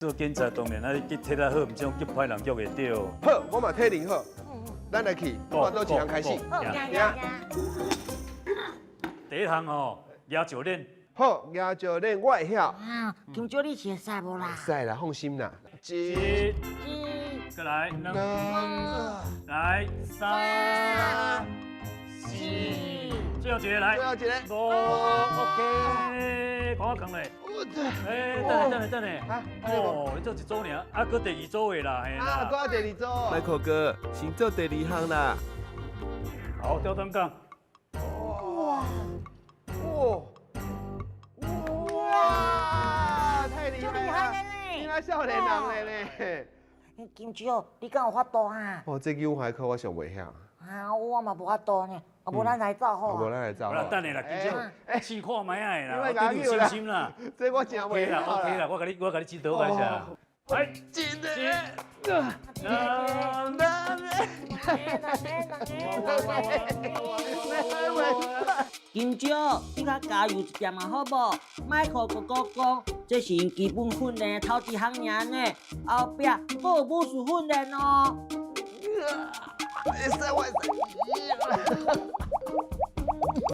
做檢查當然愛去體力好，毋是講激歹人叫袂著。好，我嘛體能好，咱來去，看佗一項開始。好，行行。第一項吼，舉石鏈。好，舉石鏈我會曉。啊，金蕉你是會使無啦？會使啦，放心啦。一，一，過來，兩，來，三，四，最後一個來，最後一個，五，OK，看我扛咧。欸，等下等下等下，哦，你做一組爾，啊，閣第二組的啦，啊，閣第二組。 Michael 哥，先做第二項啦。好，吊單槓。哇，哇，哇，太厲害了！你那少年人咧呢？金蕉，你敢有法度啊？哦，這搝海課我上袂曉。啊，我嘛無法度呢。啊，無咱來走好。無咱來走。好啦，等下啦，金蕉，試看覓仔啦，我對你有信心啦。這我真袂曉啦。 OK 啦，我共你指導一下。來，一、兩、兩、三。金蕉，你較加油一點仔好無？Michael 哥哥講，這是𪜶基本訓練頭一項爾呢，後壁閣有武術訓練哦。會使會使。